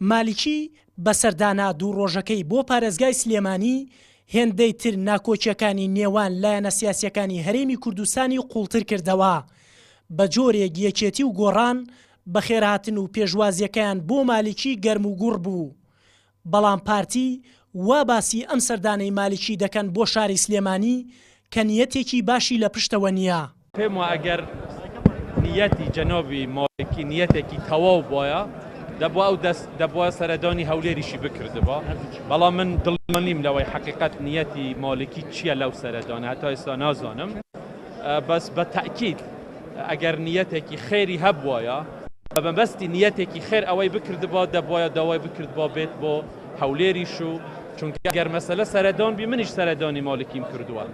مالیکی بە سەردانە دوو ڕۆژەکەی بۆ پارێزگای سلێمانی، هێندەی تر ناکۆکییەکانی نێوان لایەنە سیاسییەکانی هەرێمی کوردستانی قووڵتر کردەوە، بە جۆرێک یەکێتی و گۆڕان بەخێرهاتن و پێشوازییەکەیان بۆ مالیکی گەرموگوڕ بوو، بەڵام پارتی وا باسی ئەم سەردانەی مالیکی دەکەن بۆ شاری سلێمانی کە نیەتێکی باشی لە پشتەوە نییە. پێم وایە ئەگەر نیەتی جەنابی مالکی نیەتێکی تەواو بایە دەبوا ئەو دەست دەبوا سەردانی هەولێریشی بکردبا، بەڵام من دڵنیا نیم لەوەی حەقیقەت نیەتی مالکی چییە لەو سەردانە هەتا ئێستا نازانم، بەس بە تەئکید ئەگەر نیەتێکی خێری هەبوایە بە مەبەستی نیەتێکی خێر ئەوەی بکردبا دەبوایە داوای بکردبا بێت بۆ هەولێریش و چونکە گەر مەسەلە سەردان بی منیش سەردانی مالکیم کردووە.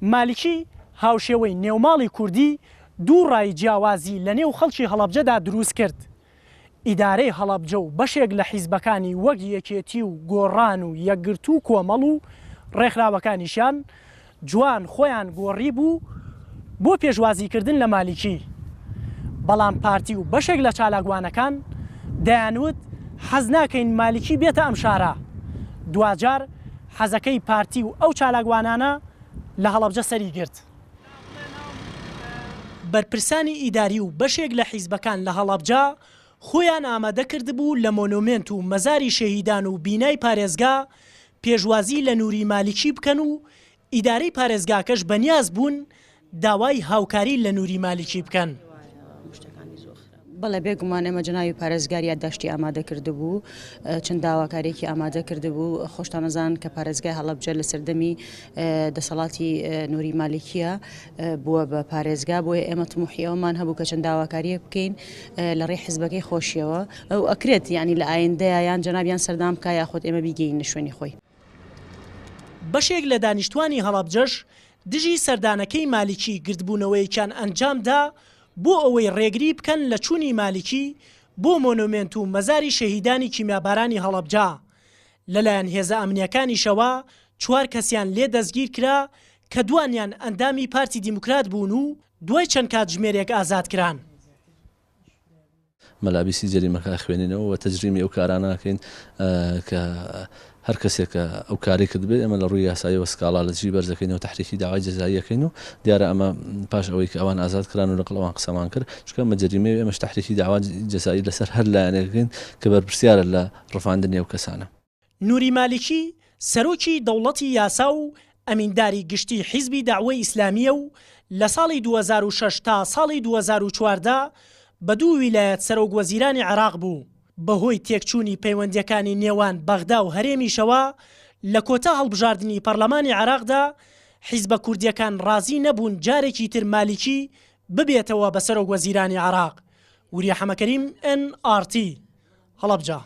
مالکی هاوشێوەی نێوماڵی کوردی دوو ڕای جیاوازی لەنێو خەڵکی هەڵەبجەدا دروست کرد. ئیدارەی هەڵەبجە و بەشێک لە حیزبەکانی وەک یەکێتی و گۆڕان و یەکگرتوو و کۆمەڵ و ڕێکخراوەکانیشیان جوان خۆیان گۆڕیبوو بۆ پێشوازیکردن لە مالیکی، بەڵام پارتی و بەشێک لە چالاکوانەکان دەیانوت حەز ناکەین مالیکی بێتە ئەم شارە، دواجار حەزەکەی پارتی و ئەو چالاکوانانە لە هەڵەبجە سەری گرت. بەرپرسانی ئیداری و بەشێک لە حیزبەکان لە هەڵەبجە خۆیان ئامادە کردبوو لە مۆنۆمێنت و مەزاری شەهیدان و بینای پارێزگا پێشوازی لە نوری مالیکی بکەن و ئیدارەی پارێزگاکەش بەنیاز بوون داوای هاوکاری لە نوری مالیکی بکەن. بەڵێ بێگومان ئێمە جەنابی پارێزگار یادداشتی ئامادە کردبوو، چەند داواکارییەکی ئامادە کردبوو، خۆشتان ئەزانن کە پارێزگای هەڵەبجە لە سەردەمی دەسەڵاتی نوری مالیکیە بووە بە پارێزگا، بۆیە ئێمە تموحی ئەوەمان هەبوو کە چەند داواکارییەک بکەین لە ڕێی حزبەکەی خۆشیەوە و ئەکرێت یانی لە ئایندەیا یان جەنابیان سەردان بکا یاخود ئێمە بیگەینە شوێنی خۆی. بەشێک لە دانیشتوانی هەڵەبجەش دژی سەردانەکەی مالیکی گردبوونەوەیەکیان ئەنجامدا بۆ ئەوەی ڕێگری بکەن لە چوونی مالیکی بۆ مۆنۆمێنت و مەزاری شەهیدانی کیمیابارانی هەڵەبجە، لەلایەن هێزە ئەمنییەکانیشەوە چوار کەسیان لێ دەستگیرکرا کە دوانیان ئەندامی پارتی دیموکرات بوون و دوای چەند کاتژمێرێک ئازادکران. مەلابیسی جەریمەکە ئەخوێنینەوە و تەجریمی ئەو کارانە ئەکەین کە هەر کەسێک کە ئەو کارەی کردبێت ئێمە لە ڕووی یاساییەوە سکاڵا لە دژی بەرز دەکەینەوە تەحریکی داوای جەزایی ئەکەین و دیارە ئەمە پاش ئەوەی کە ئەوان ئازاد کران و لەگەڵ ئەوان قسەمان کرد چونکە ئەمە جەریمەیە و ئێمەش تەحریکی داوا جەزایی لەسەر هەر لایەنێک ئەکەین کە بەرپرسیارە لە ڕفاندنی ئەو کەسانە. نوری مالیکی سەرۆکی دەوڵەتی یاسا و ئەمینداری گشتی حیزبی دەعوەی ئیسلامییە و لە ساڵی 2006 تا ساڵی 2014 بە دوو ویلایەت سەرۆک وەزیرانی عێراق بوو. بەهۆی تێکچوونی پەیوەندییەکانی نێوان بەغدا و هەرێمیشەوە لە کۆتا هەڵبژاردنی پەرلەمانی عێراقدا حیزبە کوردییەکان ڕازی نەبوون جارێکی تر مالیکی ببێتەوە بە سەرۆک وەزیرانی عێراق. وریا حەمەکەریم، ئێن ئاڕ تی، هەڵەبجە.